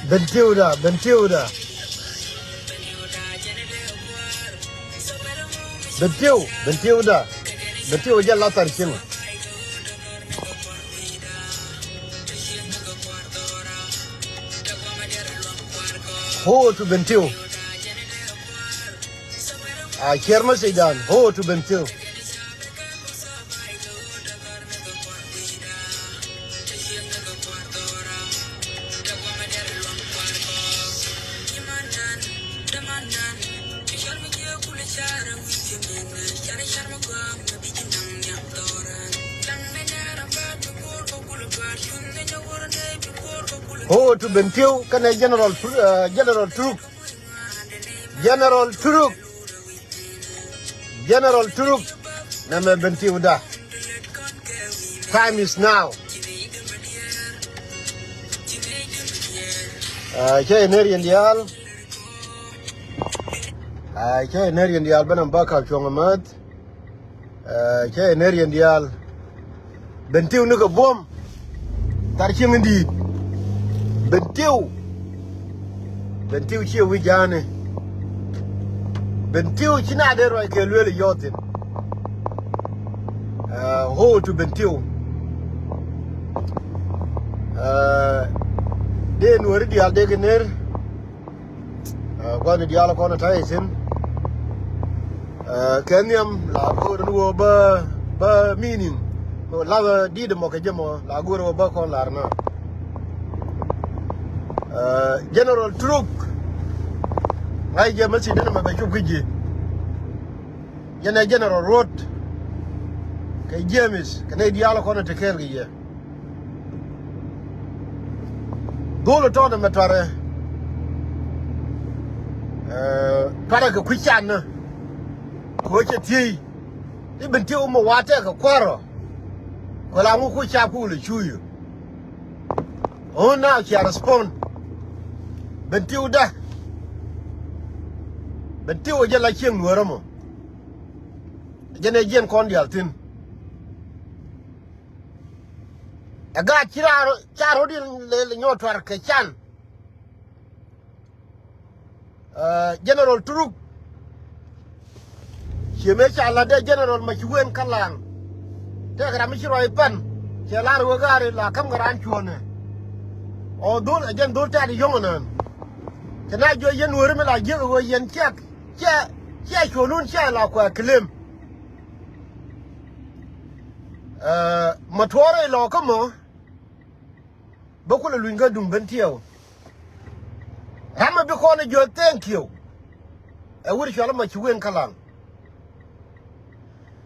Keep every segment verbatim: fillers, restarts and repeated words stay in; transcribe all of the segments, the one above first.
Bentiu da, Bentiu da. Bentiu, Bentiu da. Bentiu jɛ la thar cieŋ. Ho to Bentiu. A share message dan. Ho to Bentiu. Ho to Bentiu kɛnɛ General Tur-, uh, General Turuk. General Turuk. General Turuk. Nɛmɛ Bentiu da. Time is now. Uh, cɛ yɛ ner yɛn diaal. Uh, cɛ yɛ ner yɛn diaal ben am bak kak cuɔŋ amäth. Ɛ, cɛ yɛ ner yɛn diaal. Bentiu ni kɛ buɔ̱m. Thar cieŋ in di̱i̱t. Bentiu. Bentiu ciɛ wi̱c ja̱a̱ni. Bentiu ci na dee ruac kɛ lueel yɔ̱ɔ̱thin. Ɛ, ho to Bentiu. Ɛ, dee nuɔ̱ri diaal dee kɛ ner. Ɛ, gua̱ni diaal kɔn ta̱yɛ thi̱n. Ɛ, kɛ nhiam la go̱o̱r ni wä bä, bä meaning. Lath di̱t mɔ kɛ jɛ mɔ la go̱o̱r wä bä kɔn lar na. Ɛ, General Turuk. Ŋa̱c jɛ mɛ thi̱n ni mɛ bɛ cup kä ji̱. Jɛn ɛ General Road. Kɛ James kɛ nɛy diaal kɔn te kɛɛl kɛ yɛ. Dhol tɔɔdɛ mɛ tuarɛ. Ɛ, tuarɛ kɛ kui̱ can ni. Kɛ ɣöö cɛ thiey. I̱ Bentiu mɔ wa tɛk kɛ kuäärɔ. Kɛ la ŋu ku ca ku lɛ cuuy. Ɣän na cia respond. Bentiu dä. Bentiu jɛ la cieŋ nuäärä mɔ. Jɛn ɛ jiɛn kɔn diaal thi̱n. Ɛ gaat ci raar ca ro̱di lɛ, lɛ nyɔɔt tuar kɛ can. Ɛ, General Turuk. Ciɛ mëë ca la̱t dee General Maci Wen Kalaŋ. Tëëkɛ ram mi ci ruac pan. Cɛ lar wee gaari la käm kɛ raan cuɔ̱nɛ. Ɔ dhol ɛ jɛn dhol tɛ̈t yɔ̱ŋ ɛnɛn. Cɛ na juɔc yɛn weri mi la jiäk ɛ ɣöö yɛn ciɛ, ciɛ, ciɛ cuɔ̱nun ciɛ la kuɛ claim. Ɛ, mɛ tuɔɔrɛ ilɔ kä mɔ. Bä kulɛ luny kä duŋ Bentiu. Ram mi bi kɔn ɛ jiök thank you. Ɛ wut cɔl Maci Wen Kalaŋ.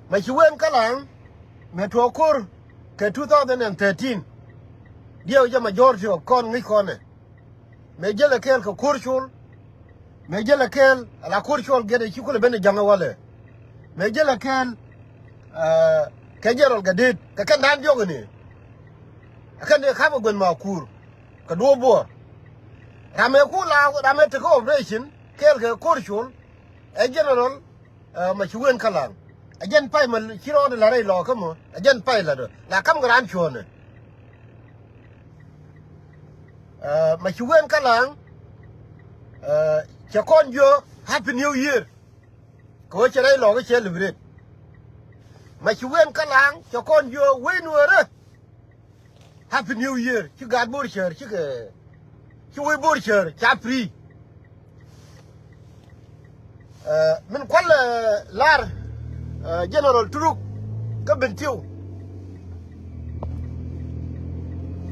Maci Wen Kalaŋ mɛ tuɔɔk ko̱r kɛ two thousand and thirteen. Diɛw jɛ majority of kɔn ŋi̱c kɔnɛ. Mëë jälɛ kɛɛl kɛ ko̱r col. Mëë jälɛ kɛɛl ala ko̱r col gɛt ɛ ci kulɛ ben ɛ ja̱ŋ ɛ walɛ. Mëë jälɛ kɛɛl, ɛ, kɛ General Gatdet kɛ kɛn da̱a̱n diɔ̱k ɛni. Ɛ kɛn dee ka̱p ɛ guɛn Makur kɛ duɔ̱ɔ̱p Buɔɔr. Ram ɛ ku la ram ɛ tekɛ operation kɛɛl kɛ ko̱r col ɛ General Ɛ, Maci Wen Kalaŋ. Ɛ jɛn pay mɛ ci rɔɔdɛ la rɛy lɔɔkä mɔ. Ɛ jɛn pay la dɔ. La kam kɛ raan cuɔ̱ɔ̱nɛ. Ɛ, Maci Wen Kalaŋ. Ɛ, cɛ kɔn jiö Happy New Year. Kɛ ɣöö cɛ rɛy lɔɔkä cɛ liberate. Maci Wen Kalaŋ cɛ kɔn jiö wec nuɔ̱ɔ̱rä. Happy New Year. Ci gaat Bor Cäär, ci kɛ, ci wec Bor Cäär ca free. Ɛ, min kual, ɛ, lar, ɛ, General Turuk kä Bentiu.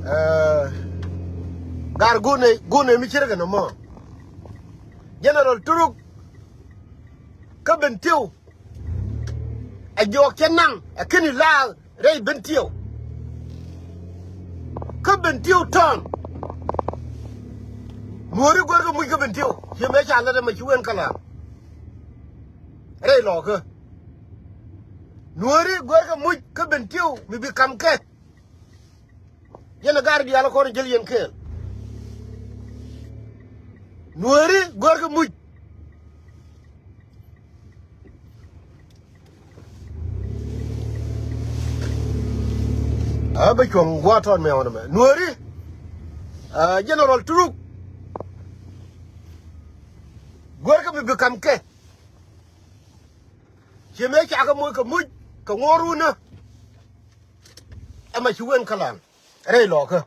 Ɛ, gar gunɛ, gunɛ mi cirkɛ nɔmɔ. General Turuk kä Bentiu. Ɛ jɔɔk cɛ naŋ ɛ keni la rɛy Bentiu. Kä Bentiu tɔ̱ɔ̱n. Nuɔ̱ɔ̱ri guäär kɛ muc kä Bentiu. Ciɛ mëë ca lät ɛmɛ ci wen kä la̱a̱ŋ. Rɛy lɔɔkä. Nuɔ̱ɔ̱ri guäär kɛ muc kä Bentiu mi bi kam kɛ. Yɛn ɛ gar diaal kɔn jäl yɛn kɛɛl. Nuääri guäärkɛ muc. Ɛ bä cuɔ̱ŋ gua̱a̱th tɔt mɛ ɣɔn ɛmɛ. Nuääri, ɛ, General Turuk. Guäärkɛ mi bi kam kɛ. Ciɛ mëë ca kɛ moc kɛ muc kɛ ŋuɔ̱ɔ̱run ɛ. Ɛmɛ ci wen kä laŋ rɛy lɔɔkä.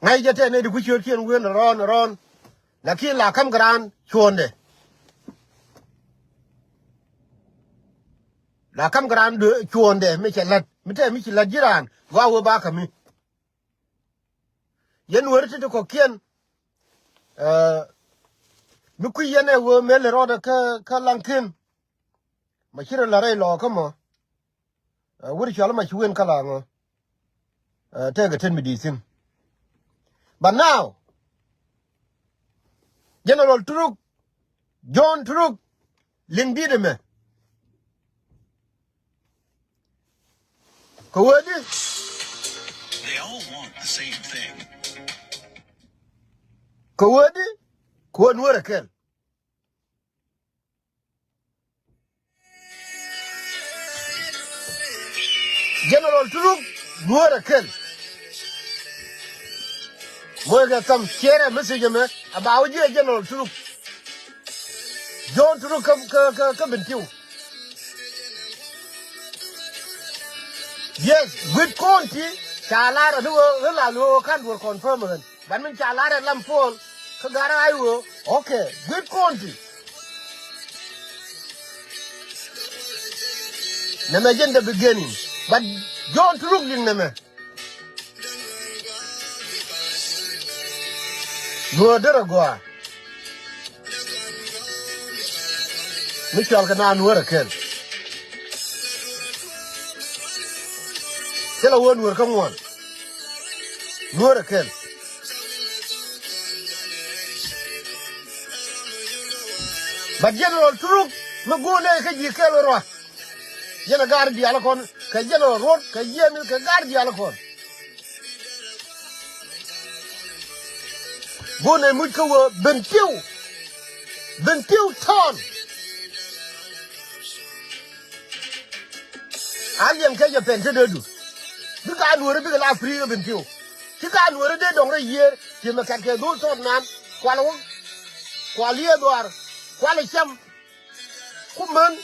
Ŋa̱c jɛ tɛn nɛy ti kui̱ ciötkiɛn wen rɔ̱ɔ̱n rɔ̱ɔ̱n. Lakin la ka̱m kɛ raan cuɔ̱ɔ̱ndɛ. La ka̱m kɛ raan cuɔ̱ɔ̱ndɛ mi cɛ la̱t mi tɛm mi ci la̱t ji̱ raan gɔaa wee ba ka̱mi. Yɛn weri ti ti kɔ̱kiɛn, ɛ, mi kui̱ yɛn ɛ wee mëë lɛ rɔɔdɛ kä, kä Laŋki̱n. Ma ci rɔ la rɛy lɔɔkä mɔ. Ɛ, wut cɔal ma ci wen kä la ŋɔ. Ɛ, tɛkɛ ten mi di̱i̱t thi̱n. But now, General Turuk, John Turuk, liŋ di̱t ɛmɛ. Kɛ wee di? They all want the same thing. Kɛ wee di? Kɛ wee Nuäär ɛ kɛl. General Turuk, Nuäär ɛ kɛl. Moc kɛ tham, share message ɛmɛ, a ba wä jiɛ General Turuk. John Turuk kä, kä, kä, kä Bentiu. Yes, gui̱t kɔn ti ca lar ani ɣöö ɣän la lo̱o̱ ka̱n duɔ̱r confirm ɣän. Ban min ca lar ɛ lam Paul kä gar ay ɣöö, okay, gui̱t kɔn ti. Nɛmɛ jɛn the beginning. But John Turuk liŋ nɛmɛ. Nuäär derɛ gɔaa. Mi cɔal kɛ na Nuäär ɛ kɛl. Thilɛ wee Nuäär kä ŋuan. Nuäär ɛ kɛl. But General Turuk mi go̱o̱r nɛy kä ji̱ kɛl ruac. Yɛn a gaar diaal kɔn kɛ General Ruɔt kɛ jiɛn kɛ gaar diaal kɔn. Go̱o̱r nɛy muc kä wee Bentiu. Bentiu town. A liɛŋ kɛ jɛ pɛn te dee du. Bikɛ a Nuääri bikɛ la free kɛ Bentiu. Cikɛ a Nuääri dee dɔ̱ŋ rɛy yiëër. Ciɛ mɛ kɛt kɛ dhol tɔt naan. Kual wä. Kual yiëë dhuaar. Kual cam. Ku män.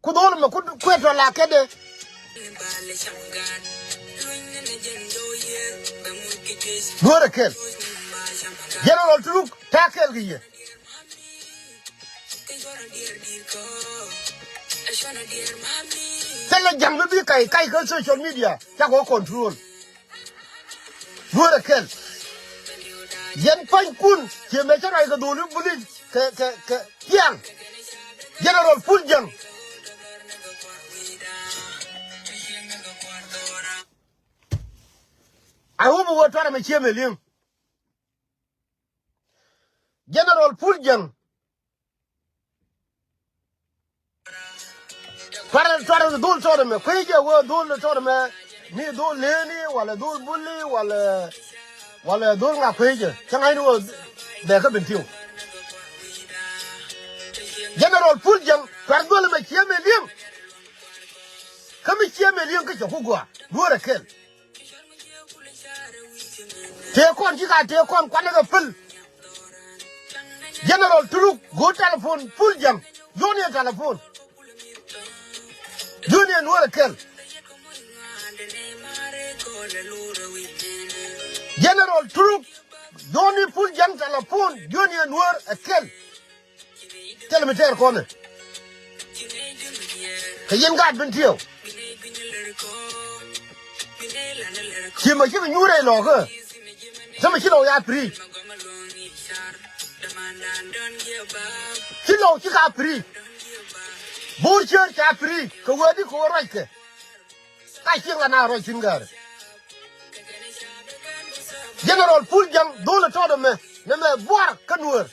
Ku dhol mɛ ku kuet tɔ la kɛt dee. Nuäär ɛ kɛl. General Turuk ta̱a̱ kɛl kɛ yɛ. Thilɛ ja̱ŋ mi bi kac kac kä social media cakɔ control. Nuäär ɛ kɛl. Yɛn pa̱nykun ciɛ mɛ cä ruac kɛ dholi bulic kɛ, kɛ, kɛ thiaŋ. General Pul Ja̱ŋ. I hope wä tuarɛ mɛ ciɛ mɛ li̱eŋ. General Pul Ja̱ŋ. Tuarɛ, tuarɛ dhol tɔt ɛmɛ kuecɛ wee dhol tɔt ɛmɛ. Mi dhol leni walɛ dhol buli walɛ, walɛ dhol ŋa kuecɛ. Cä ŋa̱cni wee bɛ kä Bentiu. General Pul Ja̱ŋ tuarɛ dhol ɛmɛ ciɛ mɛ li̱eŋ. Kä mi ciɛ mɛ li̱eŋ kä cɛ ku gɔaa Nuäär ɛ kɛl. Tëë kɔn ci ka tëë kɔn kuanɛ kɛ pil. General Turuk go̱o̱r telephone Pul Ja̱ŋ. Junior telephone. Junior Nuäär ɛ kɛl. General Turuk junior Pul Ja̱ŋ telephone Junior Nuäär ɛ kɛl. Thilɛ mi tɛɛr kɔnɛ. Kɛ yɛn gaat Bentiu. Ci mɛ ci mi nyuur rɛy lɔɔkä. Ci mɛ ci lɔɔk ya piri. Ci lɔɔk ci ka piri. Bo̱o̱r cier ca piri kɛ wee di kɛ wee ruackɛ. Ka cieŋ la na ruac thi̱n gäärä. General Pul Ja̱ŋ dho̱l ɛ tɔt ɛmɛ nɛmɛ buar kä Nuäär.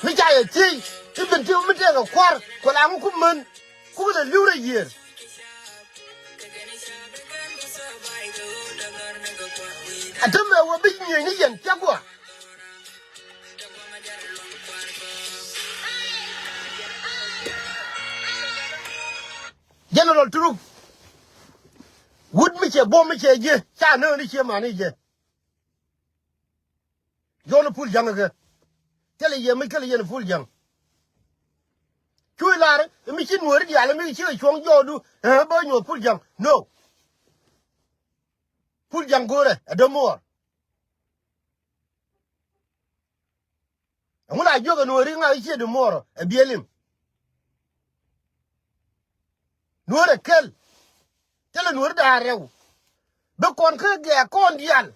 Mi ca yɛ thiec i̱ Bentiu mi tëëkɛ kua̱r kuɛ la ŋu ku män. Kukɛ lɛ li̱w rɛy yiëër. Ɛ tämɛ wä bi nyiëëny ni yɛn cä gua̱a̱. General Turuk. Wut mi cɛ buɔ̱m mi cɛ jiɛ ca nääni ciɛ mani jɛ. Jɔn Pul Jaŋ kɛ. Thilɛ yɛ mi kɛlɛ yɛn Pul Jaŋ. Cu lar mi ci nuɔri diaal mi ci kɛ cuɔ̱ŋ jɔɔdu. Ɛ bä nyuɔth Pul Jaŋ. No. Pul Jaŋ go̱rɛ ɛ dämuɔɔr. Ɛŋu la jiök ɛ nuɔri ŋa i̱ ciɛ dämuɔɔr ɛ biɛlim. Nuɔr ɛ kɛl. Thilɛ nuɔri da̱a̱ rɛw. Bi kɔn kä gɛɛ kɔn diaal.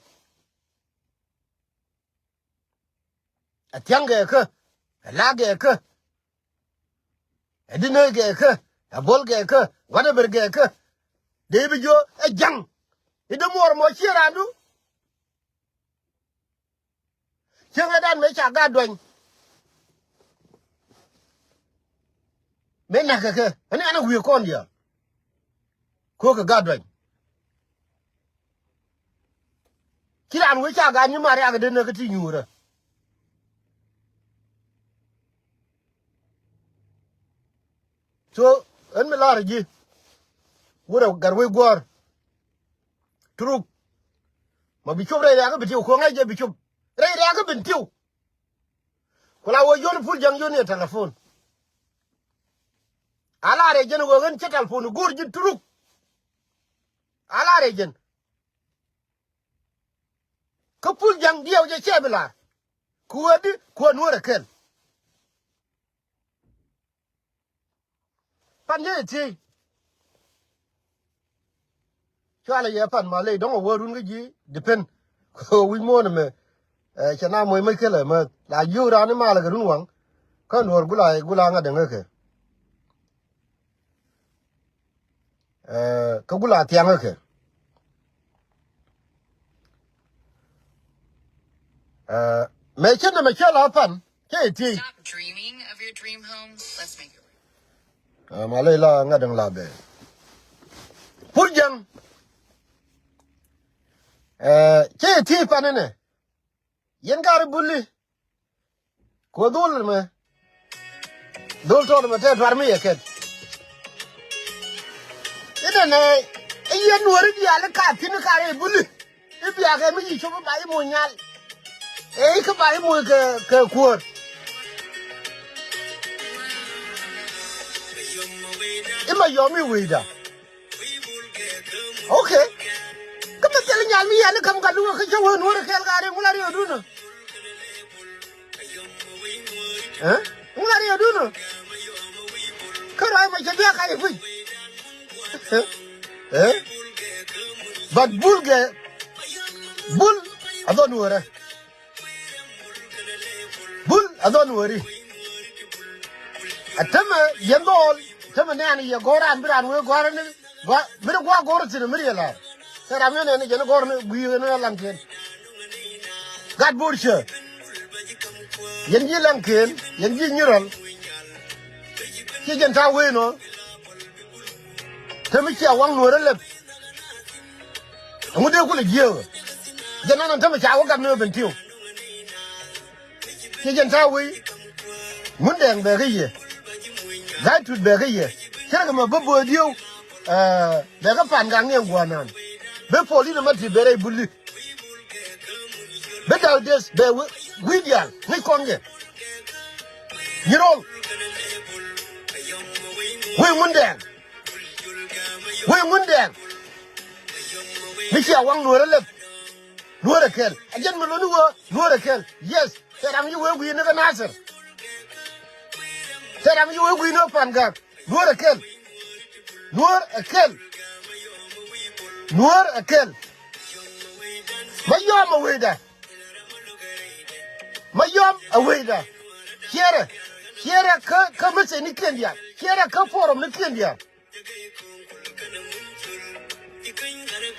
Ɛ thia̱ŋ gɛɛ kä. Ɛ la gɛɛ kä. Ɛ dinä gɛɛ kä. Ɛ buɔl gɛɛ kä. Whatever gɛɛ kä. Dee bi jiö ɛ ja̱ŋ. I̱ dämuɔɔr mɔ ciɛ raandu. Cieŋɛ dan mëë ca gat duany. Mëë näk kɛ kɛ. Ani an a wi̱i̱ kɔn diaal. Ko̱o̱k kɛ gat duany. Ci raan wee ca gat nyi mariak kɛ den nä kä ti nyuurä. So ɣän mi la̱r ji̱ wurɛ gat wec guɔ̱ɔ̱r. Turuk. Ma bi cop rɛy rɛ̈kä bi tiw ko̱ŋ ɛ jɛ bi cop rɛy rɛ̈kä bi tiw. Ku la wee Jɔn Pul Jaŋ Jɔn yɛ telephone. A la̱r ɛ jɛn wee ɣän cä telephone go̱o̱r ji̱ Turuk. A la̱r ɛ jɛn. Kä Pul Jaŋ diɛw jɛ cɛ bi la̱r. Ku wee di ku wee nuɔ̱ɔ̱r ɛ kɛl. Pan jɛ thiec. Cualɛ yɛ pan ma ley dɔ̱ŋ a wä run kä ji̱ depend. Wi̱c muɔ̱ɔ̱n ɛmɛ. Cɛ na moc mäc kälɛ mä la jiök raan i̱ malɛ kɛ run waŋ. Kä nuɔ̱ɔ̱r gula gula ŋa̱t däŋ kä kɛ. Kä gula thiaŋ kä kɛ. Mɛ cä nɛmɛ cä la pan cä yɛ thiec. Stop dreaming of your dream home. Let's make it real. Ma ley la ŋa̱t däŋ la bɛ. Pul Jaŋ. Cä yɛ thiec pan inɛ. Yɛn kari buli. Ku dhol mɛ. Dhol tɔt mɛ tɛ tuar mi yɛ kɛt. Inɛ nɛ i̱ yɛn nuɔri diaal i̱ ka thi̱n i̱ kari i̱ buli. I̱ biakɛ mi ci cop i̱ ba i̱ moc nyal. Ɛ i̱ kä ba i̱ moc kɛ kɛ kuäär. I̱ ma yɔm i̱ wecda. Okay. Kä mi thil nyal mi yɛn i̱ käm ka luŋä kä cä wee nuɔ̱ɔ̱r i̱ kɛɛl ka ri ŋula riɔdun ɔ. Ŋula riɔdun ɔ. Kä ruac ma cɛ bia ka yɛ kui̱. But bul gɛ bul a dhɔ nuɔ̱ɔ̱rɛ. Bul a dhɔ nuɔ̱ɔ̱ri. A tämɛ yɛn dhɔɔl tämɛ nɛɛn yɛ gɔ̱r an bi raan wee gɔ̱r ni. Gua, mi ni gua gor thin mi riel ar. Te ram yɛn ɛn jɛn gor ni gui ni laŋ ken. Gat bor cɛ. Yɛn ji̱ laŋ ken, yɛn ji̱ nyirɔl. Ci jɛn ta wen ɔ. Te mi cia waŋ nuɔrɛ lɛp. Ɛŋu dee kulɛ jiɛɛk. Jɛn nan te mi ca wä gat ni ben tiw. Ci jɛn ta̱a̱ wei. Ŋun dɛɛŋ bɛ kä yɛ. Gai tut bɛ kä yɛ. Cɛ rɛ kɛ mɛ bä bööth yio̱w. Bɛ kä pan gak ni ɛn gua̱a̱r naan. Bɛ pol in ɛmɛ ti bɛ rɛy buli. Bɛ da̱k des bɛ wi̱i̱ diaal ŋäc kɔn kɛ. Nyi ro̱l. Wei ŋun dɛɛŋ. Wee ŋun dɛɛŋ. Mi cia waŋ nuɔrɛ lɛp. Nuɔrɛ kɛl. A jɛn mi luni wee nuɔrɛ kɛl. Yes. Tɛ ram yi wee gui̱i̱ni kä Nasir. Tɛ ram yi wee gui̱i̱ni kä Pangak. Nuɔrɛ kɛl. Nuɔrɛ kɛl. Nuɔrɛ kɛl. Ma yɔm a wecda. Ma yɔm a wecda. Ciɛrɛ. Ciɛrɛ kä, kä message ni kiɛn diaal. Ciɛrɛ kä forum ni kiɛn diaal.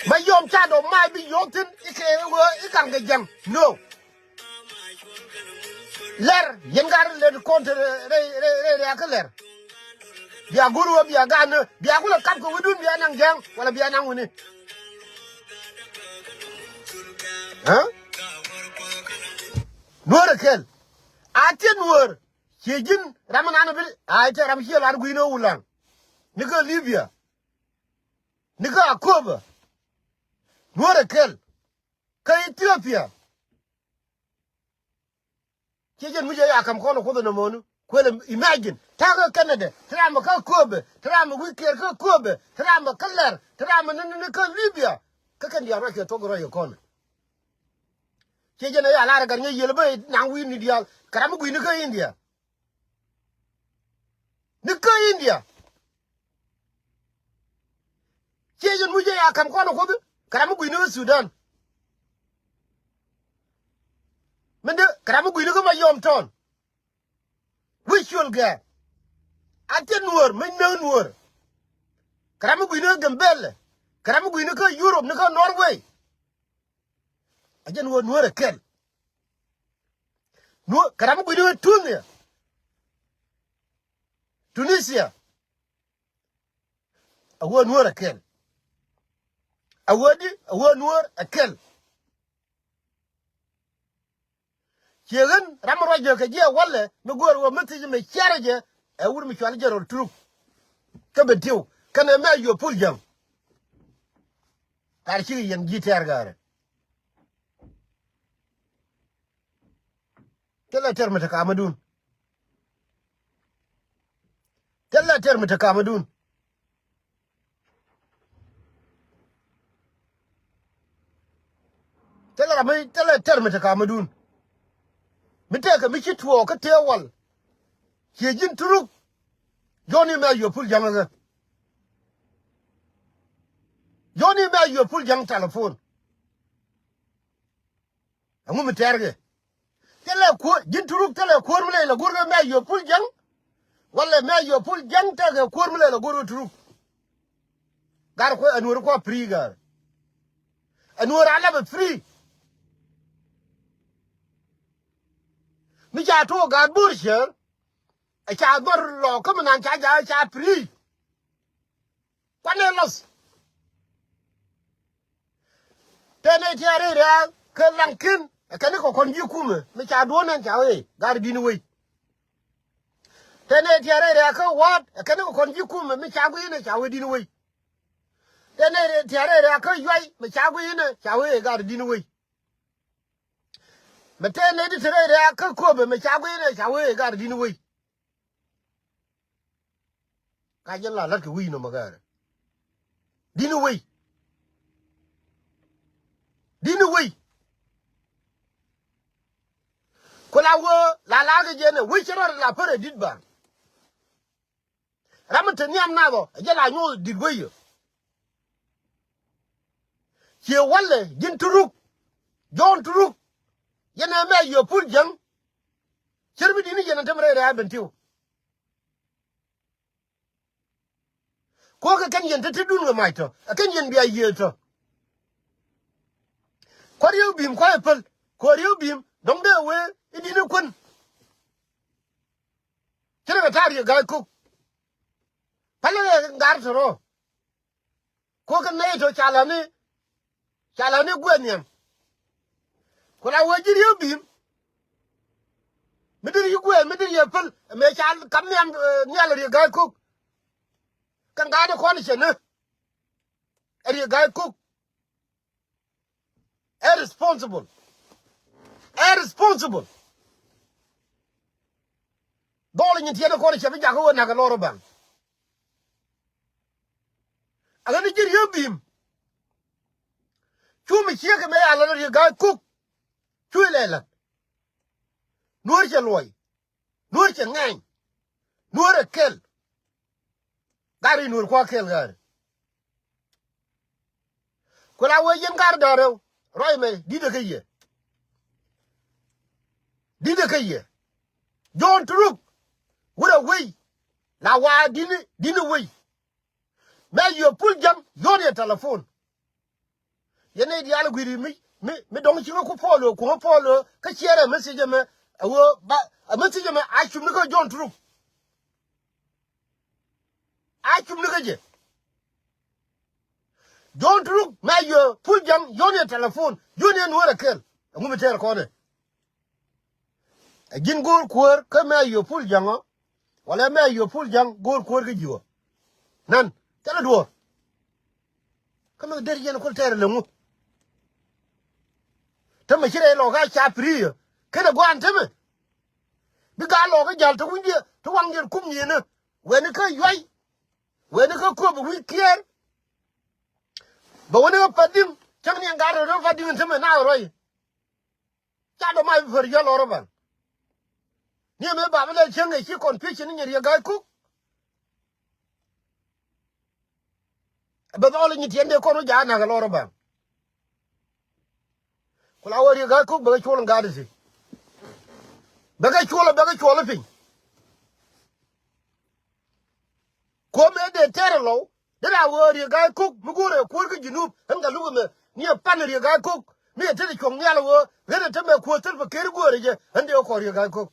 Ma yɔm ca dɔm ma bi yɔm thin ikɛ wee ikaŋ kɛ jɛŋ. No. Lɛr yɛn gat lɛr kɔn te rɛy rɛy rɛy rɛy kä lɛr. Bia go̱r wä bia gan ni bia kulɛ kap kɛ wi̱dun bia naŋ jääŋ wala bia naŋ wi̱ni. Ɛ? Nuäär ɛ kɛl. A tiet nuäär. Ciɛ ji̱n ram mi nan bi a cɛ ram ciɛ lar gui̱n ɛ Wulaŋ. Ni kä Libya. Ni kä Akoba. Nuäär ɛ kɛl. Kä Ethiopia. Ciɛ jɛn mi jɛ ya kam kɔn ɛ Kuoth ɛ nɔmɔni. Kuël ɛ imagine. Ta̱a̱ kä Canada. Ti ram ɛ kä Akoba. Ti ram ɛ wi̱i̱ kiɛɛr kä Akoba. Ti ram ɛ kä Lɛr. Ti ram ɛ ni ni ni kä Libya. Kä kɛn diaal ruac kɛ thuɔ̱k ruac kɛ kɔn. Ciɛ jɛn ɛ ya lar ɛ gat ŋäc yiël bä naŋ wi̱i̱ ni diaal. Kɛ ram mi gui̱ni kä India. Ni kä India. Ciɛ jɛn muc jɛ ya ka̱m kɔn ɛ Kuoth kɛ ram mi gui̱ni kä Sudan. Min de kɛ ram mi gui̱ni kä Mayom tɔn. Wi̱c cuɔl gɛɛ. A tiet nuɔ̱ɔ̱r mi näk nuɔ̱ɔ̱r. Kɛ ram mi gui̱ni kä Gambɛlɛ. Kɛ ram mi gui̱ni kä Europe ni kä Norway. A jɛn ɣöö nuäär ɛ kɛl. Nuäär kɛ ram mi gui̱ni kä Tunisia. Tunisia. A ɣöö nuäär ɛ kɛl. A ɣöö di a ɣöö nuäär ɛ kɛl. Ciɛ ɣän ram mi ruac jɛ kɛ jiɛ walɛ mi go̱o̱r ɣöö mi thiec mi ciarɛ jɛ. Ɛ wur mi cual jɛ rol Turuk. Kä ben tiw kɛnɛ mɛ yuɔ pul jäŋ. Kar cikɛ yɛn ji̱ tɛɛr gaarɛ. Thilɛ tɛr mi te kamädun. Thilɛ tɛr mi te kamädun. Thilɛ ram mi thilɛ tɛr mi te kamädun. Mi tekɛ mi ci tuɔɔk kä tëë wal. Ciɛ ji̱n Turuk. Jɔ̱ɔ̱ni mɛ yuɔ pul jäŋ ɛ ɣä. Jɔ̱ɔ̱ni mɛ yuɔ pul jäŋ telephone. Ɛŋu mi tɛɛrkɛ? Thilɛ kuäär ji̱n Turuk thilɛ kuäär mi lɛ ilɛ go̱rkɛ mɛ yɔ pul jäŋ. Walɛ mɛ yɔ pul jäŋ tekɛ kuäär mi lɛ ilɛ go̱rkɛ Turuk. Gar kuɛ ɛ nuɔ̱ɔ̱ri kuɔ free gar. Ɛ nuɔ̱ɔ̱ri a lapɛ free. Mi ca tuɔɔk gaat bo̱r cäär. Ɛ ca dhɔr lɔ kä mi nan ca ja̱a̱ ca free. Kuanɛ lɔth. Tëë nɛy ti a rɛy rɛ̈ɛ̈k kä Laŋki̱n ɛ kɛn ni kɛ kɔn ji̱ kumɛ mi ca duɔ̱ɔ̱n ɛn ca wee gar di̱n wei. Tëë nɛy ti a rɛy rɛ̈ɛ̈k kä Wa̱a̱t ɛ kɛn ni kɛ kɔn ji̱ kumɛ mi ca gui̱n ɛ ca wee di̱n wei. Tëë nɛy ti a rɛy rɛ̈ɛ̈k kä Yuay mi ca gui̱n ɛ ca wee gar di̱n wei. Mɛ tëë nɛy ti te rɛy rɛ̈ɛ̈k kä Köpɛ mɛ ca gui̱n ɛ ca wee gar di̱n wei. Ka jɛ la lat kɛ wi̱i̱ nɔmɔ gɛɛrɛ. Di̱n wei. Di̱n wei. Ku la wee la lar kɛ jɛn ɛ wei cɛ rɔ la pär ɛ di̱t ba. Ram mi te nhiam nath ɔ ɛ jɛ la nyuɔth di̱t wei yɛ. Ciɛ walɛ ji̱n Turuk. Jɔ̱ɔ̱n Turuk. Yɛn ɛ mɛ yɛ pul jäŋ. Cir mi di̱t ni yɛn ɛ tem rɛy rɛy a ben tiw. Kuɔ̱kɛ kɛn yɛn te te dun kɛ mac tɔ ɛ kɛn yɛn bia yiëë tɔ. Kua̱r yio̱w bi̱i̱m kua̱r yɛ päl kuɔ̱r yio̱w bi̱i̱m dɔ̱ŋ dee wee i̱ di̱t ni kuän. Cä rɛ kɛ ta̱a̱ riek ga̱a̱c ko̱k. Pälɛ kɛ ŋa̱r tɔ̱rɔ̱. Ko̱k kɛ nɛy tɔ̱ ca la̱ni. Ca la̱ni guɛɛn nhiam. Ku la wee ji̱ riek bi̱i̱m. Mi deri yi guɛɛn mi deri yɛ päl mëë ca kam nhiam nhial riek ga̱a̱c ko̱k. Kɛ ŋa̱a̱ni kɔn cɛ ni. Ɛ riek ga̱a̱c ko̱k. Ɛ responsible. Ɛ responsible. Dhɔl nyin tiɛt kɔn cɛ bi jakä wä nak ɛ lɔr ɛ baŋ. Aɣä ni ji̱ riek bi̱i̱m. Cu mi ciek kɛ mëë a lɔr riek ga̱a̱c ko̱k. Cu ilɛ la̱t. Nuɔ̱ɔ̱r cɛ luɔy. Nuɔ̱ɔ̱r cɛ ŋɛny. Nuɔ̱ɔ̱r ɛ kɛl. Gari nuɔ̱ɔ̱r kua̱ kɛl gari. Ku la wee yɛn gar da̱ŋ rɛw ruac mɛ di̱t ɛ kä yɛ. Di̱t ɛ kä yɛ. Jɔ̱ɔ̱n Turuk. Wurɛ wei. La waa di̱n di̱n wei. Mɛ yɛ pul jäŋ yɔ̱ɔ̱n yɛ telephone. Yɛn nɛy diaal gui̱ri mi mi mi dɔ̱ŋ ciŋä ku Pɔɔl ɣöö kuŋä Pɔɔl ɣöö kä ciɛɛrɛ message ɛmɛ. Ɛ ɣöö ba ɛ message ɛmɛ a cumni kä Jɔ̱ɔ̱n Turuk. A cumni kä jɛ. Jɔ̱ɔ̱n Turuk mɛ yio̱ Pul Jaŋ yio̱n yɛ telephone yio̱n yɛ Nuäär ɛ kɛl. Ɛŋu mi tɛɛr kɔnɛ? Ɛ ji̱n go̱o̱r kuäär kä mɛ yio̱ Pul Jaŋ ɔ. Walɛ mɛ yio̱ Pul Jaŋ go̱o̱r kuäär kä ji̱ ɔ. Nan thilɛ duɔ̱ɔ̱r. Kä mi deri yɛn kul tɛɛr lɛ ŋu. Tämɛ ci rɛy lɔkä ca piri yɛ kenɛ gua̱a̱n tämɛ. Bi gaa lɔkä jal te wi̱nydiɛ te waŋdiɛn kum nyieenä. Wɛni kä yuay. Wɛni kä kööp wi̱i̱ kiɛɛr. Bɛ wɛni kä Padiŋ cäŋ ni ɛn gaa rɛw rɛw Padiŋ tämɛ na ruac. Ca dɔ̱ ma bi pär yɛ lɔr ɔ baŋ. Ni ɛmɛ ba bi lɛ cäŋ ɛ ci confusion ni nyɛ Riek Gai Kok. Bɛ dhɔl i̱ nyi tiɛn dee kɔn wä ja̱a̱ na̱k ɛ lɔr ɔ baŋ. Ku la wä Riek Gai Kok bɛ kɛ cuɔl in gaat iti. Bɛ kɛ cuɔl bɛ kɛ cuɔl piny. Kuɔmɛ dee tɛr ɛ lɔw. Dee ra wä Riek Gai Kok mi go̱o̱rɛ kuäär kä Junub ɛn kɛ luk ɛmɛ ni ɛ pan Riek Gai Kok mi ɛ tet ɛ cuɔ̱ŋ nhial ɛ wä ɣän ɛ tämɛ kuäär thil bɛ ker go̱o̱rɛ jɛ ɛn dee wä kɔɔr Riek Gai Kok.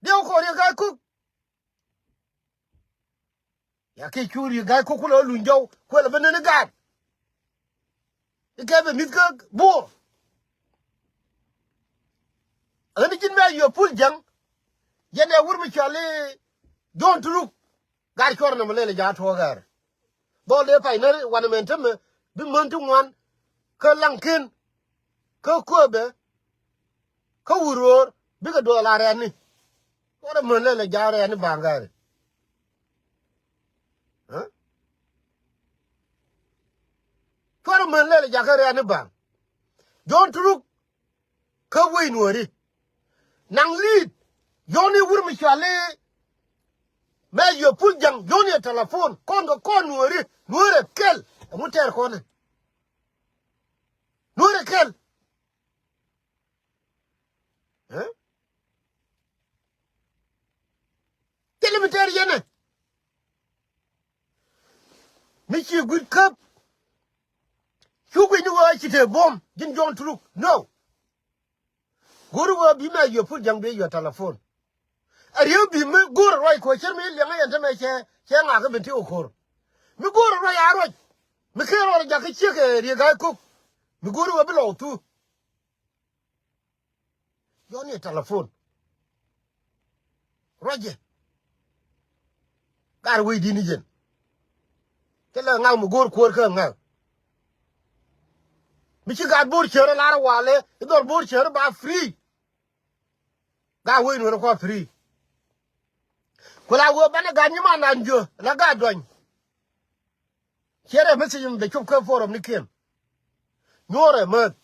Dee wä kɔɔr Riek Gai Kok. Ya ki cu Riek Gai Kok kulɛ luny jɔw kuɛlɛ bi neni gaat. Ikɛ bi mi̱th kä Bo̱o̱r. Ɣän ji̱n mɛ yio̱ Pul Jaŋ. Yɛn ɛ wur mi cɔal i̱ Jɔ̱ɔ̱n Turuk. Gar cuɔr nɔmɔ lɛl i̱ ja̱a̱ tuɔɔk ɣɛɛr. Dhɔl dee pay neri wanɛ mɛn temɛ bi män ti ŋuan kä Laŋkiɛn. Kä kööbɛ kä wur ɣöör bikɛ duɔl a rɛɛtni. Cuɔrɛ män lɛl ɛ ja̱a̱ rɛɛtni ba̱a̱ŋ gääri. Cuɔrɛ män lɛl ɛ jakä rɛɛtni ba̱a̱ŋ. Jɔ̱ɔ̱n Turuk kä wec Nuääri. Naŋ li̱i̱t yɔ̱ɔ̱n i̱ wur mi cuali. Mɛ yio̱ Pul Jaŋ yɔ̱ɔ̱n i̱ telephone kɔn kɛ kɔn Nuääri. Nuäär ɛ kɛl ɛŋu tɛɛr kɔnɛ. Nuäär ɛ kɛl. Thilɛ mi tɛɛr yɛnɛ. Mi ci gui̱t käp. Cu gui̱c ni wee ci te buɔ̱m ji̱n Jɔ̱ɔ̱n Turuk. No. Go̱r wee bi mɛ yio̱ Pul Jaŋ bi yio̱ telephone. A riek bi mi go̱r ruac kɛ cär mi liɛŋä yɛn tämɛ cɛ cɛ ŋakä ben ti wä ko̱r. Mi go̱r ruac a ruac. Mi ker ruac jakä ciek ɛ Riek Gai Kok. Mi go̱r wee bi lɔw thu. Yɔ̱ɔ̱n i̱ telephone. Ruacɛ. Gar wec di̱t ni jɛn. Cä lɛ ŋa̱k mi go̱o̱r kuäär kä ŋa̱k. Mi ci gat bo̱o̱r cäärä lar walɛ i̱ dhɔr bo̱o̱r cäärä ba free. Gat wec nuɔ̱rä kua free. Ku la wee banɛ gat nyimandan jiö la gat duany. Ciɛ rɛ message mi bɛ cop kä forum ni kiɛn. Nyuɔrɛ mäth.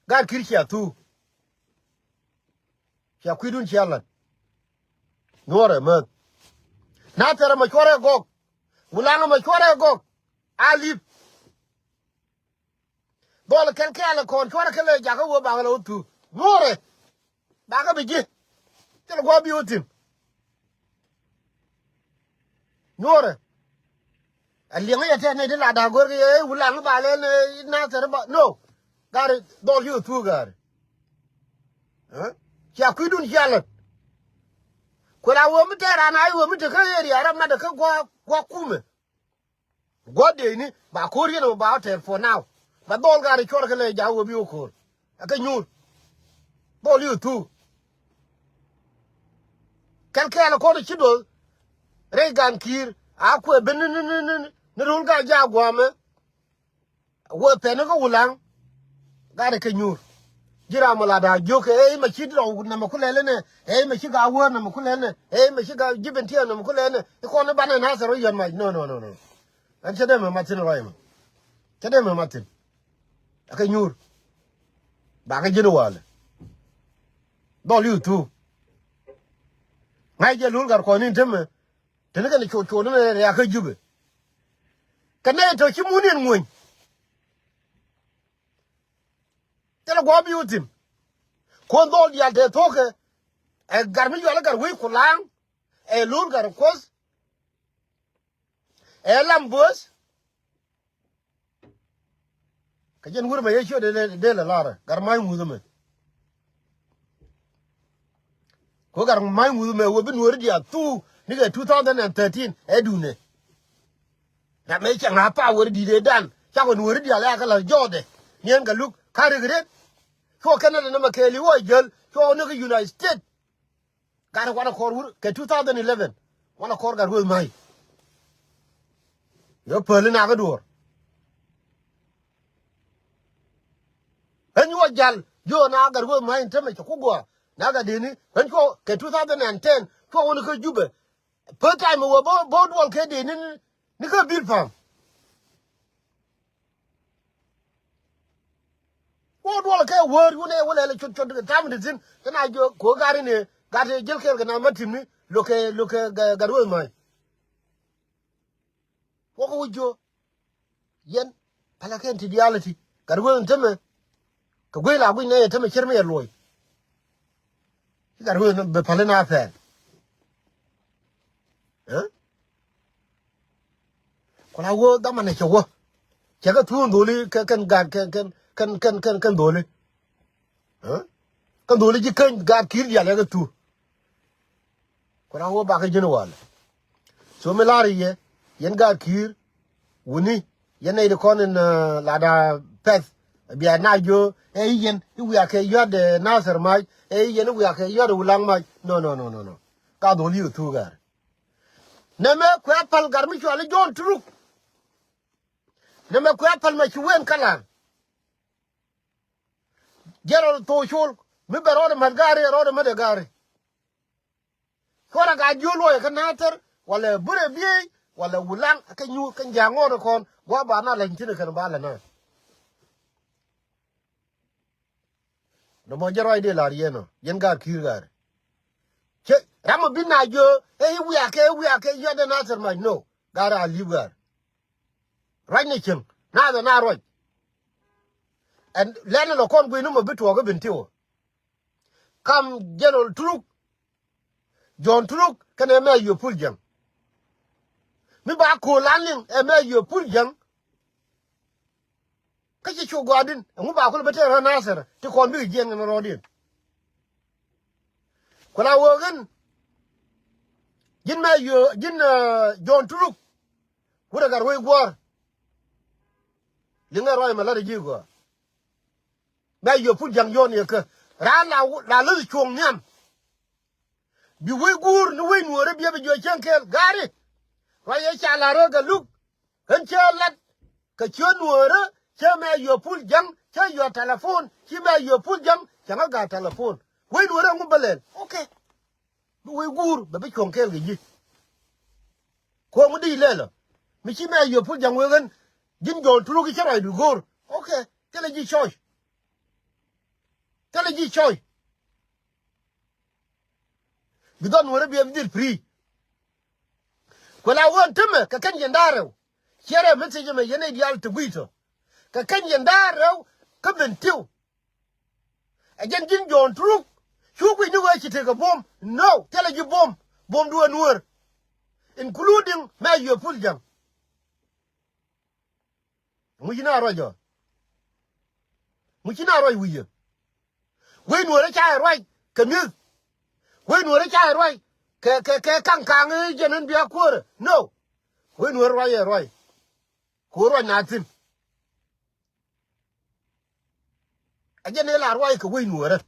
Gat ki̱r cia thuu. Cia kui̱dun cia la̱t. Nyuɔrɛ mäth. Na thɛrɛ mɛ cuɔrɛ gɔk. Wulaŋ mɛ cuɔrɛ gɔk. A lip. Dhɔl kɛl kɛɛl kɔn cuarɛ kɛl jakä wee bakä lɛ wä thuu. Nyuɔrɛ. Bakä bi ji̱. Thil guɔ bi wä thi̱n. Nyuɔrɛ. A liɛŋä yɛ tɛn ni ti la da̱a̱ go̱rkɛ yɛ wulaŋ ba lɛn na thɛr ba. No. Gari dhɔl ci wä thuu gari. Cia kui̱dun cia lät. Kuɛ la wee mi tɛɛr an a i̱ wee mi tekä area rɔ matdä kä gua̱a̱ gua̱a̱ kumɛ. Gua̱deni ba ko̱r yɛn ɛ ba tɛr for now. Ba dhɔl gari cuɔr kɛ lɛ ja̱ wä bi wä ko̱r. Ɛ kɛ nyuur. Dhɔl yɛ thuu. Kɛl kɛɛl kɔn ci duɔth. Rɛy gan ki̱i̱r a kuɛ ben ni ni ni ni ni rul ga ja̱ gua̱a̱mɛ. Wee pɛn kä wulaŋ. Gat kɛ nyuur. Ji̱ ram mi la da̱a̱ jiök ɛ i̱ ma ci lɔw namɛ kulɛl inɛ ɛ i̱ ma ci ga wäär namɛ kulɛl inɛ ɛ i̱ ma ci ga ji̱ ben tiɛɛl namɛ kulɛl inɛ i̱ kɔn i̱ banɛ nathɛr wä yɔ̱n mac. No, no, no, no. Ɛn cä dee mɛ mat thi̱n ruac ɛmɛ. Cä dee mɛ mat thi̱n. Ɛ kɛ nyuur. Ba kɛ ji̱n walɛ. Dhɔl i̱ thuu. Ŋa̱c jɛ lul gat kɔn in temɛ. Teni kɛn cuɔt cuɔt ni mɛ riakä Jubɛ. Kɛ nɛy tɔ ci mun in ŋuny. Thilɛ gua̱a̱p bi wä thi̱n. Kuɔn dhɔl diaal te thokɛ. Ɛ gat mi yual ɛ gat wec kulaŋ. Ɛ lo̱r gat kuɔth. Ɛ lam buɔth. Kɛ jɛn wur mɛ yɛ ciö dee lɛ lar gat ma̱a̱c muth mɛ. Kɛ ɣöö Gat Ma̱a̱c ŋuth mɛ ɣöö bi Nuääri diaal thuu nikɛ two thousand and thirteen ɛ duundɛ. Ram ëë cɛ ŋa̱ power di̱t ëëdan cakɔ Nuääri diaal ɛ kɛ la̱th jɔɔthdɛ. Niɛn kɛ luk kä regret. Cuɔ Canada nɛmɛ kɛɛliw ɛ jäl cuɔ ni kä United States. Gat wanɛ kɔr wur kɛ two thousand eleven. Wanɛ kɔr Gatwec Ma̱a̱c. Yɛ päli nakä duɔ̱ɔ̱r. Ɣän wä jal jiö na Gatwec Ma̱a̱c in tämɛ cɛ ku gɔaa na Gatdeni ɣän cuɔ kɛ two thousand and ten cuɔ wä ni kä Jubɛ. First time wä bä bä duɔl kɛ deni ni kä Bilpam. Wä duɔl kɛ wäär yun ɛ wä lɛl cot cot tam di thin kɛ na jiö kɛ ɣöö Gat in ɛ Gat ɛ jäl kɛɛl kɛ na ma timni lo̱kɛ lo̱kɛ Gatwec Ma̱a̱c. Wä kä wä jiö. Yɛn pälɛ kɛn ti diaal ti Gatwec in tämɛ. Kɛ guec la guic nɛ yɛ tämɛ cär mi yɛ luɔc. Ci Gatwec in bɛ päli na pɛl. Ɛ? Ku la wä dhamanɛ cɛ wä. Cɛ kɛ thuun dholi kɛ kɛn Gat kɛn kɛn kɛn kɛn kɛn kɛn dholi. Ɛ? Kɛn dholi ji̱ käny Gat Ki̱i̱r diaal yɛ kɛ thu. Ku la wä bakä ji̱n walɛ. So mi la̱r yɛ yɛn Gat Ki̱i̱r wuni yɛn nɛy ti kɔn in, uh, lada pɛth. Bia na jiö ɛ i̱ yɛn i̱ wiakɛ yuat, eh, Nasir Ma̱a̱c ɛ i̱ yɛn i̱ wiakɛ yuat Wulaŋ Ma̱a̱c. No, no, no, no, no. Ka dholi kɛ thu Gat. Nɛmɛ kuɛ päl Gat mi cuali John Turuk. Nɛmɛ kuɛ päl mɛ ci wen kala. General Thocol mi bɛ rɔɔdɛ mät Gari rɔɔdɛ mät ɛ Gari. Cuɔrɛ Gat jiö luɔyɛ kä Nathir walɛ burɛ biey walɛ Wulaŋ kä nyuur kä ja̱a̱ŋ ŋɔɔn kɔn gua̱a̱ ba na lɛny thin kɛn ba lɛ na. Nɔmɔ jɛ ruacdɛ lar yɛn ɔ yɛn Gat Ki̱i̱r Gari. Cɛ ram ɔ bi na jiö ɛ i̱ wiakɛ i̱ wiakɛ yɔtdɛ Nathir Ma̱a̱c no Gari a li̱p Gari. Ruacnɛ cieŋ na dhɛ na ruac. Ɛn lɛn lɔ kɔn gui̱n ni mɔ bi tuɔɔk i̱ Bentiu. Kam General Turuk, John Turuk kɛnɛ mɛ Yopul Jaŋ. Mi ba ko̱o̱l an liŋ ɛ mɛ Yopul Jaŋ. Kä ci cu gɔaa din ɛŋu ba kul bä tɛɛr ɣän Nasir ti kɔn bikɛ jiɛn kɛn rɔɔdiɛn. Ku la wee ɣän ji̱n mɛ Yo ji̱n, eh, John Turuk. Wurɛ Gatwec Guɔ̱ɔ̱r. Liŋɛ ruac mɛ la̱t ji̱ gɔaa. Mɛ Yopul Jaŋ John yɛ kä raan la la läth cuɔ̱ŋ nhiam. Bi wec guur ni wec nuɔɔrä biɛ bi jiɔ cieŋ kɛɛl Gari. Ruac yɛ ca la̱r rä Gatluak. Ɣän cä lat kɛ ciö nuɔɔrä cä mɛ Yopul Jaŋ cä yɔ̱a̱ telephone ci mɛ Yopul Jaŋ cä ŋä ga̱a̱ telephone. Wec nuɔɔrä ŋu bä lɛl. Okay. Bi wec guur bɛ bi cuɔ̱ŋ kɛɛl kɛ ji̱. Kuɔ̱ŋ di lɛl ɔ mi ci mɛ Yopul Jaŋ wee ɣän ji̱n John Turuk cä ruacdu go̱o̱r. Okay. Thilɛ ji̱ choice. Thilɛ ji̱ choice. Bi dhɔn nuɔɔrä biɛ bi dhil free. Kuɛ la ɣöö ɛn tämɛ kɛ kɛn yɛn da̱a̱r rɛw. Ciɛ rɛw message ɛmɛ yɛn nɛy diaal te gui̱i̱c tɔ. Kɛ kɛn yɛn da̱a̱r rɛw kä Bentiu. Ɛ jɛn ji̱n John Turuk cu guic ni ɣöö ci tekɛ buɔ̱m. No, thilɛ ji̱ buɔ̱m. Buɔ̱mdu ɛ nuäär. Including mɛ Yopul Jaŋ. Ŋu ci na ruac ɔ? Ŋu ci na ruac wi̱cä? Wec nuɔɔrä ca ruac kɛ mi̱eth. Wec nuɔɔrä ca ruac kɛ kɛ kɛ kaŋ kaŋ jɛn in bia kuäärä. No. Wec nuɔɔrä ruac ɛ ruac. Ku ruac na thi̱n. Ɛ jɛn ëë la ruac kɛ wec nuɔɔrä.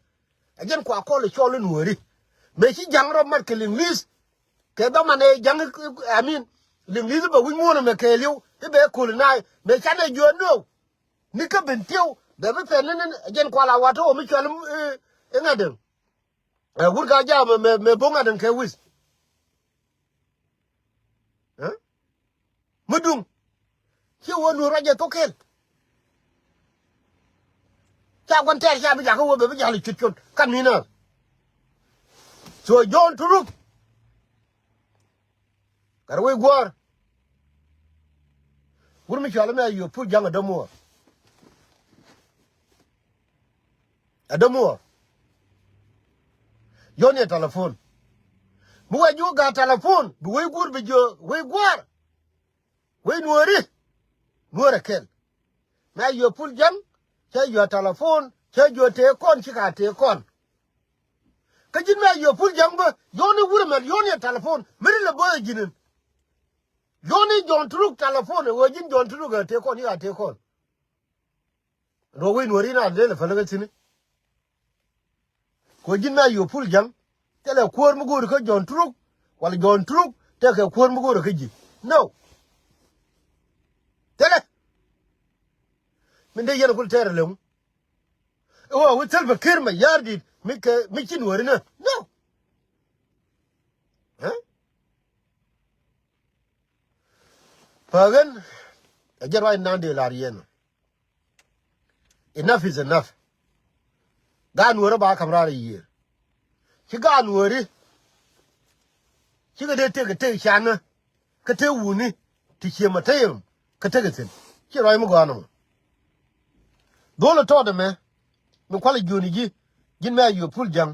Ɛ jɛn kua kɔl ɛ cɔl i̱ nuɔɔri. Mëë ci ja̱ŋ rɔ mat kɛ liŋli̱th. Kɛ dhaman ɛ ja̱ŋ, I mean, liŋli̱th i̱ bɛ wi̱c muɔ̱ɔ̱n ɛmɛ kɛɛliw i̱ bɛ colonize mëë canɛ jiöt no. Ni kä Bentiu bɛ bi pɛn ni ni ɛ jɛn kual a wat ɔ mi cual i̱ ŋa̱t däŋ. Ɛ wut ka jam mɛ mɛ bo̱ŋ ŋa̱t däŋ kɛ wi̱th. Ɛ? Mi duŋ. Ci wä nuɔr ruac jɛ thok kɛl. Ca gua̱n tɛɛr ca bi jakä wä bɛ bi jal i̱ cut cut kan mi nä. So John Turuk. Gat wec guɔ̱ɔ̱r. Wur mi cual mɛ a Yopul Jaŋ a dämuɔɔr. A dämuɔɔr. Yɔn yɛ telephone. Mi wec ji̱ wä ga̱a̱ telephone bi wec guur bi jiö wec guɔ̱ɔ̱r. Wec nuɔ̱ɔ̱ri. Nuɔ̱ɔ̱r ɛ kɛl. Mɛ a Yopul Jaŋ cä yɔ̱a̱ telephone cä jiö tëë kɔn ci ka tëë kɔn. Kä ji̱n mɛ a yio̱ pul ja̱ŋ bä yɔ̱ɔ̱n i̱ wurɛ mɛn yɔ̱ɔ̱n i̱ telephone mi ri lɛ bä ji̱n in. Yɔ̱ɔ̱n i̱ Jɔ̱ɔ̱n Turuk telephone i̱ ɣöö ji̱n Jɔ̱ɔ̱n Turuk ɛ tëë kɔn i̱ a tëë kɔn. Ruɔ̱k wec nuɔ̱ɔ̱r in a dee lɛ päl kä thi̱n i̱. Kɛ ɣöö ji̱n mɛ a yio̱ pul ja̱ŋ thilɛ kuäär mi go̱o̱ri kä Jɔ̱ɔ̱n Turuk wala Jɔ̱ɔ̱n Turuk tëëkɛ kuäär mi go̱o̱ri kä ji̱. No. Thilɛ. Min dee yɛn kul tɛɛr ɛ lëŋu. I̱ wä wi̱i̱ thil bä ki̱r mɛ ya̱r di̱t mi kɛ mi ci nuɔ̱ɔ̱ri nä. No. Ɛ? Pägen ɛ jɛ ruac nan dee lar yɛn. Enough is enough. Gaat nuɔ̱ɔ̱ri ba ka̱m raar i̱ yiëër. Ci gaat nuɔ̱ɔ̱ri. Cikɛ dee tëk tëk canä. Kä te wuni ti cië ma te yem kä tekɛ thi̱n. Ci ruac mi gɔaa nɔmɔ. Dhol ɛ tɔɔt ɛmɛ mi kualɛ jiöni ji̱ ji̱n mɛ a yio̱ pul ja̱ŋ.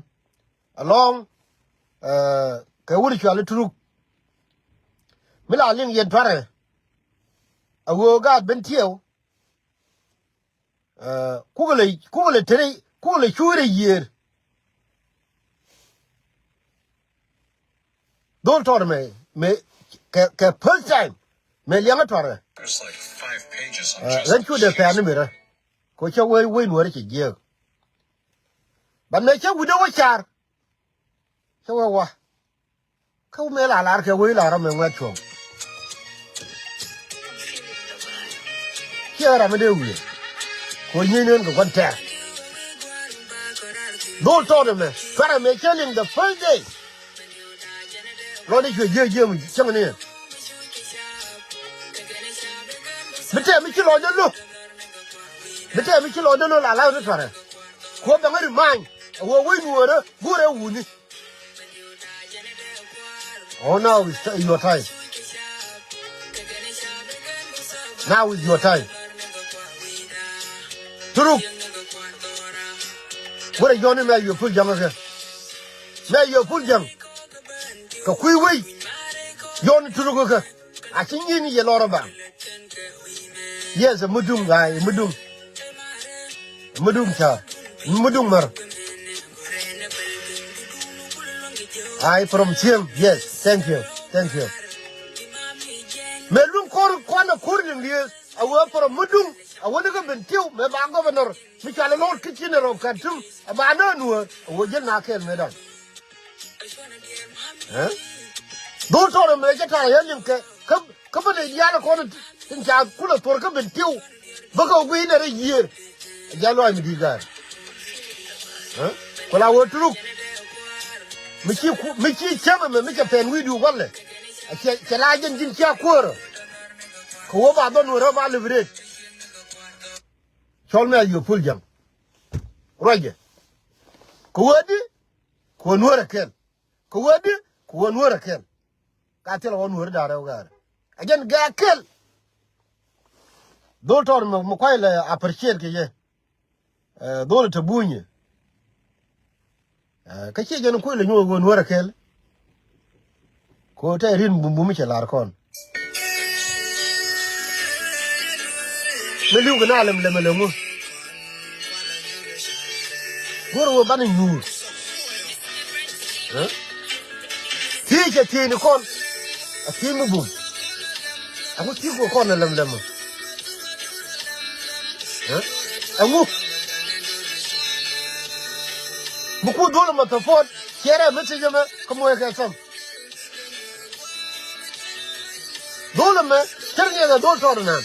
Alɔ̱ŋ kɛ wut cuali Turuk. Mi la liŋ yɛn tuarɛ a ɣöö gaat ben tiɛw. Kukɛ lɛ kukɛ lɛ teri kukɛ lɛ cuurɛ yiëër. Dhol tɔɔr mɛ mɛ kɛ kɛ first time mɛ liɛŋä tɔɔrɛ. Ɣän cu dee pɛ̈ɛ̈ni mi rä kɛ cä wee wee nuɔ̱ɔ̱ri cɛ jiääk. But mɛ cä wi̱dɛ wä car cä wee wa. Kä wä mëë la lar kɛ wee la rɔ mɛ ŋuɛt cuɔ̱ŋ. Ciɛ ram mi dee wi̱i̱ kɛ wä nyieny neen kɛ gua̱n tɛɛr. Dhol tɔɔt ɛmɛ cuarɛ mɛ cä liŋ the first day. Lɔcdä cuɛ jiääk jiääk mi cäŋ ni. Bi tɛm mi ci lɔcdä lo̱k. Bi tɛm mi ci lɔcdä lo̱k la la̱th ni cuarɛ. Kuɔ bɛŋä ri ma̱ny a wä wec nuɔ̱ɔ̱rä go̱rɛ wuni. Oh, now is your time. Now is your time. Turuk. Wurɛ yɔni mɛ yio̱ pul ja̱ŋ kɛ. Mɛ yio̱ pul ja̱ŋ. Kɛ kui̱ wei. Yɔni turuk kɛ. A ci nyin yɛ lɔrä ba. Yes, mudung guy, mudung. Mudung cha. Mudung mar. Ai, from Chiang. Yes, thank you. Thank you. Mɛ luŋ kɔr kuan a kor liŋ lies. A wee from mudung. A wee ni kä ben tiw mɛ ba governor. Mi cual a lord kitchen rɔ Khartoum. A ba nä nuɔ̱ɔ̱r. A wee jel na kɛɛl mɛ dan. Ɛ? Dhol tɔɔr ɛmɛ cä ta̱a̱ yɛ liŋ kɛ kä kä bä lɛ diaal kɔn tin ca kulɛ thuɔ̱r kä ben tiw. Bä kɛ wä guiy nɛ rɛ yiëër. A jal luaac mi di̱i̱t ga̱a̱r. Ɛ? Ku la wee turuk. Mi ci ku mi ci cäŋ ɛmɛ mi cɛ pɛn wi̱i̱du walɛ. A cɛ cɛ la jɛn ji̱n cia kuäärä. Kɛ wä ba dhɔn wee rɔ ba liberate. Cɔl mɛ a yio̱ pul ja̱ŋ. Ruacɛ. Kɛ wee di kɛ wee nuäärä kɛl. Kɛ wee di kɛ wee nuäärä kɛl. Ka thil ɣɔn nuäärä da̱rɛ wä ga̱rɛ. A jɛn gɛ kɛl. Dhol tɔɔr mɛ mɛ kuay lɛ appreciate kɛ yɛ. Ɛ, dhol te bunyɛ. Ɛ, kä ciɛ jɛn kui̱ lɛ nyuɔ̱th ɣöö nuäärä kɛl. Ko tɛ rin bumbum cɛ lar kɔn. Mi li̱w kɛ na lɛm lɛm lɛm ŋu. Go̱r wä banɛ nyuur. Ɛ? Thiec cɛ thiec ni kɔn. A thiec mi bum. Aku thiec kɛ kɔn lɛm lɛm. Ɛ? Ɛŋu. Mi ku dhol mɛ thɛ puɔt. Ciɛ rɛ mi thiec mɛ kä muɔc kɛ thɔm. Dhol ɛmɛ cär ŋiɛth ɛ dhol tɔɔt ɛnan.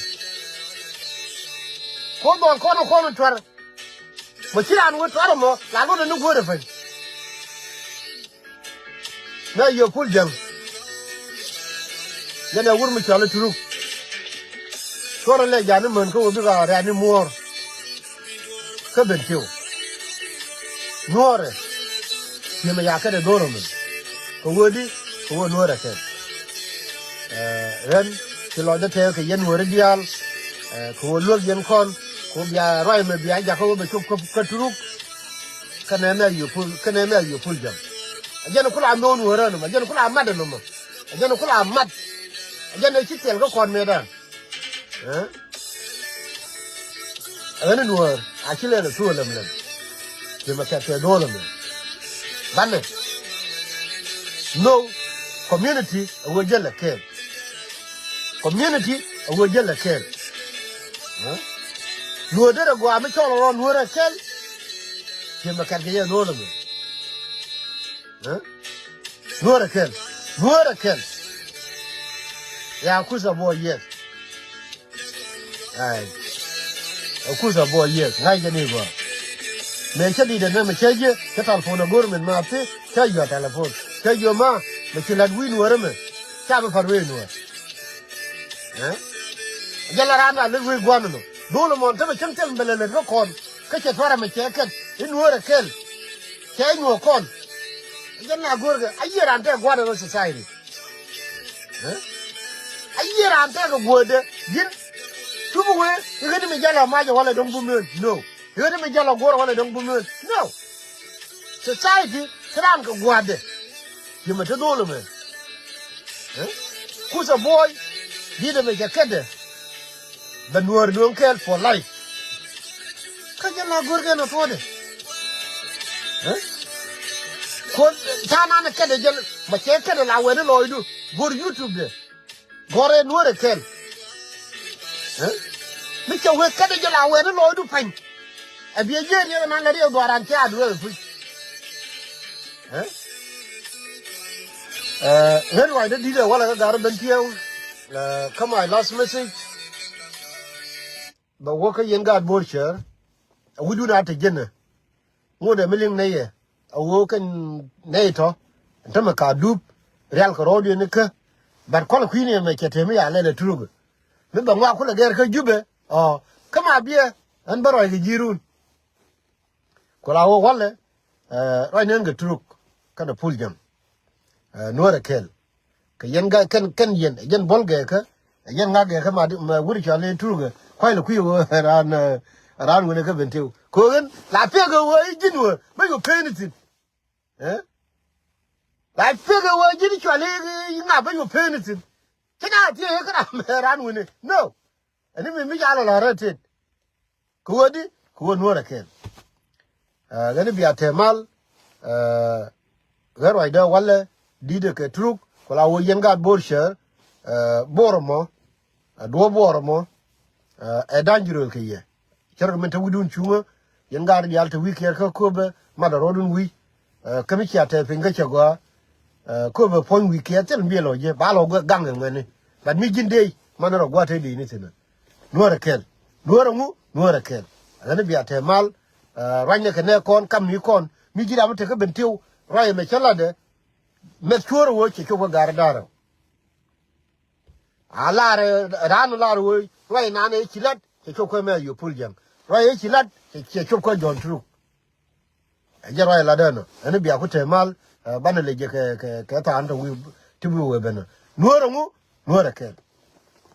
Kuoth dhɔl kɔn kɔn cuar. Mɔ ci raan wä cuar ɛmɔ la luɔt ɛni guäär ɛ peny. Mɛ yio̱ pul jäŋ. Jɛn ɛ wur mi cɔal i̱ turuk. Cuɔr ɛ lɛ jani män kä wä bikɛ rɛ̈ɛ̈ni muɔ̱ɔ̱r. Kä ben tiw. Nuɔɔrɛ. Ciemɛ ya kɛn ɛ dho̱r ɛ mɛ. Kɛ wee di kɛ wee nuɔɔrɛ kɛn. Ɛ, ɣän ci lɔcdä tɛɛk kɛ yɛn nuɔɔri diaal. Ɛ, kɛ wee luäk yɛn kɔn kɛ wee bia ruac mɛ bia jakä wee bɛ cop kä, kä turuk. Kä nɛmɛ a yio̱ pul, kä nɛmɛ a yio̱ pul jäŋ. A jɛn kula no̱o̱n wee rän mɛ, a jɛn kula mat ɛn mɛ. A jɛn kula mat. A jɛn ɛ ci thil kä kɔn mëëdan. Ɛ? Ɣän in nuäär a ci lɛl ɛ thuɔ̱ɔ̱ lɛm lɛm. Ci mɛ kɛt kɛ do̱o̱l ɛmɛ. Banɛ. No, community a wee jäl ɛ kɛɛl. Community a wee jäl ɛ kɛɛl. Nuɔ̱ɔ̱r derɛ gua̱a̱ mi cɔl rɔ Nuɔ̱ɔ̱r ɛ kɛl. Ciɛ mɛ kɛt kɛ yɛ Nuɔ̱ɔ̱r ɛmɛ. Nuɔ̱ɔ̱r ɛ kɛl. Nuɔ̱ɔ̱r ɛ kɛl. Ya kuth a buɔy, yes. Ai. A kuth a buɔy, yes. Ŋa̱c jɛ ni gɔaa. Mɛ cä di̱t ɛnɛ mɛ cä jiɛ cä telephone a go̱r min ma thi cä yua telephone cä yua ma mɛ ci lat wi̱i̱ Nuɔ̱ɔ̱r ɛmɛ. Ca bi pa̱t wee Nuɔ̱ɔ̱r. Jɛ la raan a lät wec gua̱n nɔ. Dho̱l ɛmɔn te bɛ cäŋ thil bɛ lɛ lät kä kɔn. Kä cɛ tuar ɛmɛ cɛ kɛn i̱ Nuɔ̱ɔ̱r ɛ kɛl. Cɛ i̱ nyuɔ̱ɔ̱k kɔn. Jɛ na go̱o̱rkɛ a yiëë raan tɛk gua̱n ɛn rɔ society. A yiëë raan tɛk ɛ guätdɛ ji̱n. Cup wee i̱ ɣän mi jɛ la mac ɛ wälɛ dɔ̱ŋ bum nöön. No. I̱ ɣän mi jɛ la guɔ̱r ɛ wälɛ dɔ̱ŋ bum nöön. No. Society ci raan kɛ gua̱a̱thdɛ. Yemɛ te dho̱o̱l ɛmɛ. Kuth a buɔy di̱t ɛmɛ cɛ kɛtdɛ. Bɛ Nuɔ̱ɔ̱r duɔ̱ŋ kɛɛl for life. Kä jɛ la go̱r kɛn a thuɔ̱ɔ̱dɛ. Kuɔth ta̱a̱ nan kɛtdɛ jɛ mɛ cɛ kɛtdɛ la wɛni lɔɔcdu go̱r YouTube dɛ. Gɔrɛ Nuɔ̱ɔ̱r ɛ kɛl. Mi cɛ wek kädɛ jɛ la wɛɛt ni lɔɔcdu pa̱ny. Ɛ biɛ jiɛɛn yɛn ɛnan lɛ riɛk dhuaaran cɛ a dueek ɛ puc. Ɣän ruacdä di̱t ɛ walɛ kä gar ben tiɛɛw. Kä my last message. Bɛ wä kä yɛn gaat bo̱o̱r cäär. Ɛ wi̱cdun a te jiɛnä. Ŋot ɛ mi liŋ nɛy ɛ a ɣöö kɛn nɛy tɔ̱. Ɛn tämɛ ka dup rial kɛ rɔɔdiɛn ikä. But kual kui̱ni ɛmɛ cɛ temi ya lɛl ɛ Turuk. Mi bɛ ŋɔak kulɛ gɛr kä Jubɛ ɔ kä ma biɛ ɛn bä rɔy kɛ ji̱ run. Ku la ɣöö walɛ ruac nɛn kɛ Turuk kɛnɛ Pul Jäŋ. Nuɔ̱ɔ̱r ɛ kɛl. Kɛ yɛn ga kɛn kɛn yɛn ɛ jɛn buɔl gɛɛkä ɛ jɛn ŋa̱k gɛɛkä ma wut cɔal in Turuk ɛ kua̱c lɛ kui̱ ɣöö raan raan wen ɛ kä ben tëw kɛ ɣöö ɣän la pek ɛ ɣöö i̱ ji̱n ɣöö bä yop peen ithin. La pek ɛ ɣöö ji̱n cɔal i̱ ŋa̱ bä yop peen ithin. Ci na thiee kä raan mɛ raan wen ɛ no. Ɛn i̱ mi mi ca lɔ la rɛt tet. Kɛ ɣöö di kɛ ɣöö Nuɔ̱ɔ̱r ɛ kɛl. Ɣän i̱ bia tɛmal ɣän ruacdä walɛ di̱t ɛ kɛ Turuk ku la ɣöö yɛn gaat bo̱o̱r cäär. Bo̱o̱r ɛmɔ ɛ duɔ̱ɔ̱p bo̱o̱r ɛmɔ ɛ da̱ny ji̱ rööl kɛ yɛ. Cärkɛ min te wi̱cdun cuŋä yɛn gaat diaal te wi̱i̱ kiɛɛr kä köpɛ mat ɛ rɔɔdun wi̱i̱. Kä mi cia tɛth piny kä cɛ gɔaa. Köpɛ puɔ̱ny wi̱i̱ kiɛɛr thil mi biɛ lɔ jiɛ ba lɔ gaŋ ɛ ŋuɛni. But mi ji̱n dee manɛ rɔ gua̱a̱th te dee ni thi̱n. Nuɔ̱ɔ̱r ɛ kɛl. Nuɔ̱ɔ̱r ɛŋu Nuɔ̱ɔ̱r ɛ kɛl. Ɣän i̱ bia tɛmal ruacnɛ kɛ nɛ kɔn kam mi kɔn mi ji̱ ram mi tekä ben tiw ruac ɛmɛ cä latdɛ. Mɛth cuɔ̱ɔ̱r ɛ ɣöö cɛ cop kä gar da̱rä. A lar raan lar ɣöö ruac nanɛ ci lat cɛ cop kä mɛth yop Pul Jäŋ. Ruac ci lat cɛ cop kä Jɔ̱ɔ̱n Turuk. Ɛ jɛ ruac latdä nɔ ɛn i̱ bia ku te mal. Banɛ lɛ jɛ kɛ kɛ kɛ tha̱a̱n tɔ wi̱i̱ ti wi̱i̱ wee ben nɔ. Nuɔ̱ɔ̱r ɛŋu Nuɔ̱ɔ̱r ɛ kɛl.